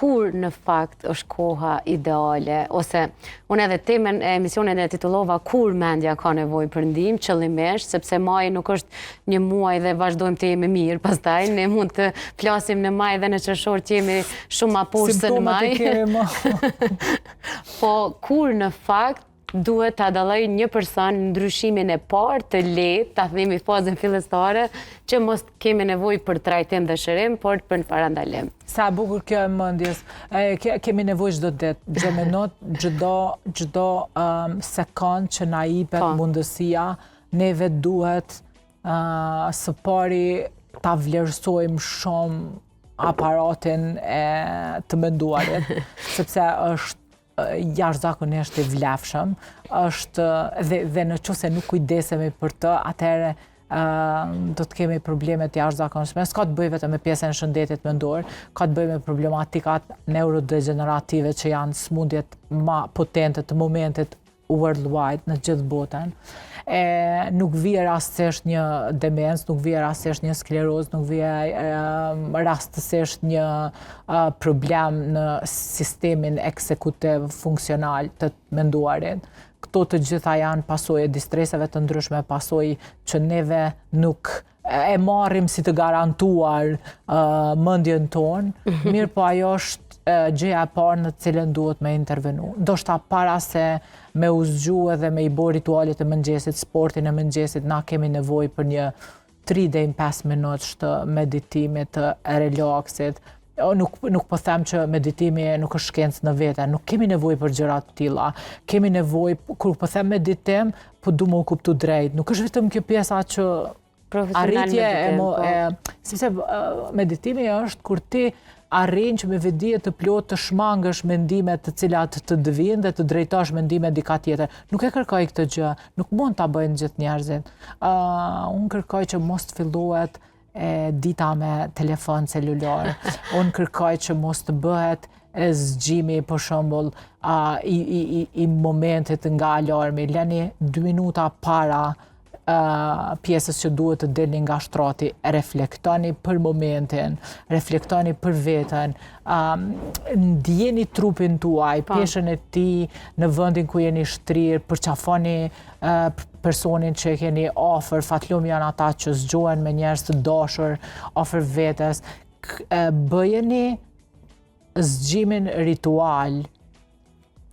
Kur në fakt është koha ideale, ose unë edhe temën e emisionit e titullova kur mendja ka nevojë për ndihmë, qëllimisht, sepse maji nuk është një muaj dhe vazhdojmë të jemi mirë, pastaj ne mund të flasim në maj dhe në qershor të jemi shumë ma poshtë se në maj. Po kur në fakt duhet ta dallojë një person ndryshimin e parë të lehtë, ta themi fazën fillestare, që mos kemi nevojë për trajtim dhe shërim, por për parandalim. Sa e bukur kjo e mendjes. E, kemi nevojë çdo ditë, çdo minutë, çdo çdo um, sekond që na jepet po. mundësia, neve duhet uh, së pari ta vlerësojmë shumë aparatin e të menduarit, sepse është jashtëzakonisht i vlefshëm, është dhe, dhe në qoftë se nuk kujdesemi për të, atëherë do të kemi probleme të jashtëzakonshme. S'ka të bëjë vetëm me pjesën e shëndetit mendor, ka të bëjë me problematikat neurodegenerative që janë sëmundjet ma potente të momentit worldwide në gjithë botën. E, nuk vije rastësisht një demencë, nuk vije rastësisht një sklerozë, nuk vije rastësisht një problem në sistemin ekzekutiv funksional të menduarit. Këto të gjitha janë pasojë e distreseve të ndryshme, pasojë që neve nuk e marrim si të garantuar uh, mendjen tonë, mirëpo ajo është gjëja e parë në të cilën duhet me intervenu. Ndoshta para se me u zgju edhe me i bo ritualet e mëngjesit, sportin e mëngjesit, na kemi nevojë për një 3 deri në 5 minutësh të meditimit, të relaksit. Nuk, nuk po them që meditimi nuk është shkencë në vete, nuk kemi nevojë për gjëra të tilla. Kemi nevojë, kur po them meditim, po du me u kuptu drejt. Nuk është vetëm kjo pjesa që arritje e, mo, po. e sepse meditimi është kur ti arrin që me vetëdije të plotë të shmangësh mendimet të cilat të dëvijnë dhe të drejtosh mendimet dika tjetër. Nuk e kërkoj këtë gjë, nuk mund ta bëjnë gjithë njerëzit. Uh, unë kërkoj që mos të fillohet e dita me telefon celular. Unë kërkoj që mos të bëhet e zgjimi për shembull a, i, i, i, i momentit nga alarmi. Leni dy minuta para a, pjesës që duhet të dilni nga shtrati, reflektoni për momentin, reflektoni për veten, a, ndjeni trupin tuaj, po. peshën e tij në vendin ku jeni shtrirë, përqafoni personin që e keni afër, fatlum janë ata që zgjohen me njerëz të dashur afër vetes, bëjeni zgjimin ritual,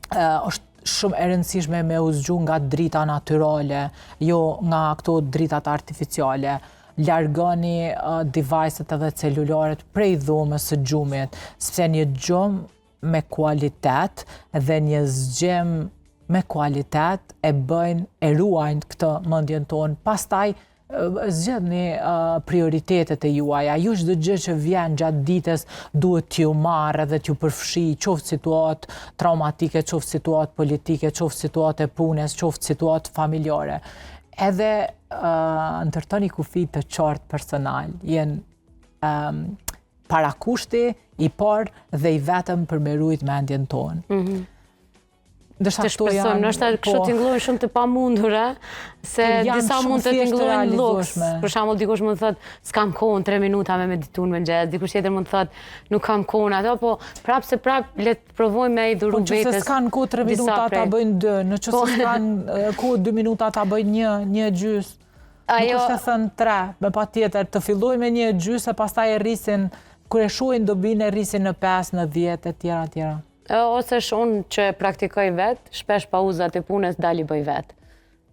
është shumë e rëndësishme me u zgju nga drita natyrale, jo nga këto dritat artificiale. Largoni device-et edhe celularët prej dhomës së gjumit, sepse një gjumë me kualitet dhe një zgjim me kualitet e bëjnë, e ruajnë këtë mendjen tonë. Pastaj zgjidhni prioritetet e juaja. Jo çdo gjë që vjen gjatë ditës duhet t'ju marrë dhe t'ju përfshijë, qoftë situatë traumatike, qoftë situatë politike, qoftë situatë e punës, qoftë situatë familjare. Edhe uh, ndërtoni kufi të qartë personal. Jenë um, parakushti i parë dhe i vetëm për me rujt mendjen tonë. Mm -hmm. Ndërsa të shpresojmë, ndoshta kështu po. tingëllojnë shumë të pamundura, se disa mund të tingëllojnë luks. Për shembull, dikush mund të thotë, s'kam kohë në 3 minuta me meditu në mëngjes, dikush tjetër mund të thotë, nuk kam kohë në ato, po prapë se prapë le të provojmë me i dhuru po, vetes. Po në qoftë se s'kanë kohë 3 minuta ta bëjnë 2, në qoftë se po. s'kanë kohë 2 minuta ta bëjnë 1, një gjysë. Ajo... Nuk është e thënë tre, me patjetër, të fillojnë me një e gjysë e pastaj e rrisin, kur e shohin dobinë e rrisin në 5, në 10, e tjera, tjera. Ose është unë që e praktikoj vetë, shpesh pauzat e punës dal i bëj vetë.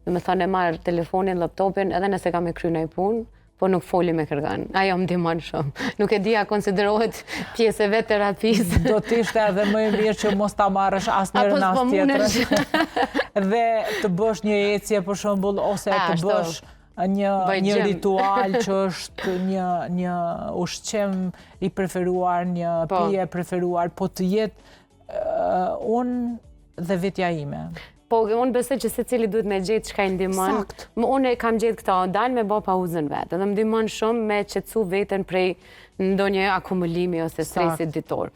Domethënë e marr telefonin, laptopin, edhe nëse kam me kry naj punë, po nuk foli me kërkan. Ajo më ndihmon shumë. Nuk e di a konsiderohet pjesë e vetë-terapisë. Do të ishte edhe më e mirë që mos ta marrësh as njërën as po tjetrën. Dhe të bësh një ecje për shembull ose të bësh një një ritual që është një një ushqim i preferuar, një po. pije e preferuar, po të jetë unë dhe vetja ime. Po, unë besoj që secili duhet me gjetë çka i ndihmon. Sakt. Më unë e kam gjetë këta, dal me bo pauzën vetë, edhe më ndihmon shumë me qetësu veten prej ndonjë akumulimi ose stresit ditor.